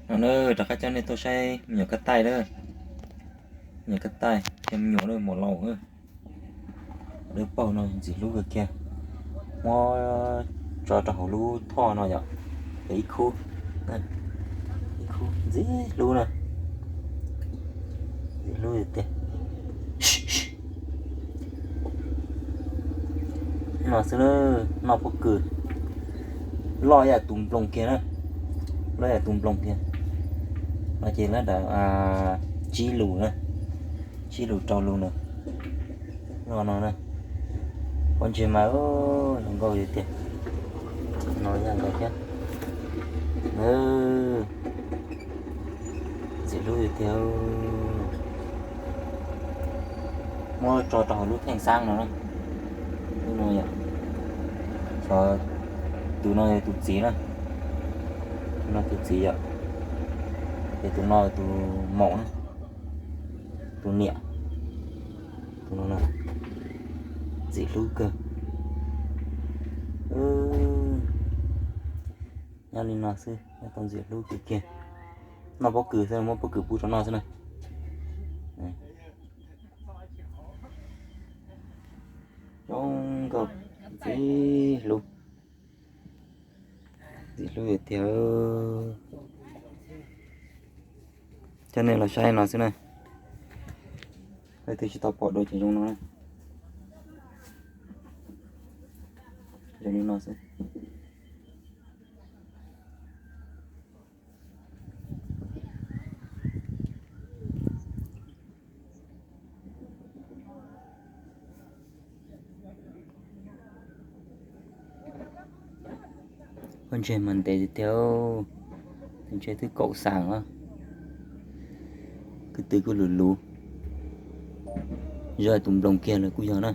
No na, rov qab coj nej tuaj saib me nyuam kab taij na. Me nyuam kab taij thiab me nyuam na, mos laus na. Dawb paug no ntxim hlub kawg kiag. Muab tso rau hauv lub thoj no yom. Yog ib khub, ib khub ntxim hlub na. Ntxim hlub tiag. No xwb na, noj pob kws. Loj yam tus nploos kiag na. Loj yam tus nploos kiag. No ces lawv dav tsib lus na, tsib lus rau lus na. No no na, pob ntseg mas zoo nkauj tiag tiag. No yam nkaus thiab. Ntxim hlub tiag tiag. Muab tso rau hauv lub theej xab no na. Lub no yom, xyov tus no yog tus txiv na. Tus no tus txiv yom, ces tus no tus maum na, tus niam. Tus no na, ntxim hlub kawg. Nyob li no xwb, nyob tau ntxim hlub kawg kiag. Noj pob kws xwb, muab pob kws pub rau noj xwb na. Zoo nkauj, ntxim hlub, ntxim hlub tiag tiag. Coj nej los saib no xwb na. Leej twg tsis tau pom dua ces zoo no na. Zoo li no xwb. Pob ntseg mas ntev tiag tiag, tus ntseg twb kaum xas os. Kwv tw kuj luv luv, zoo tus nploos kiag lawm kuj yog na.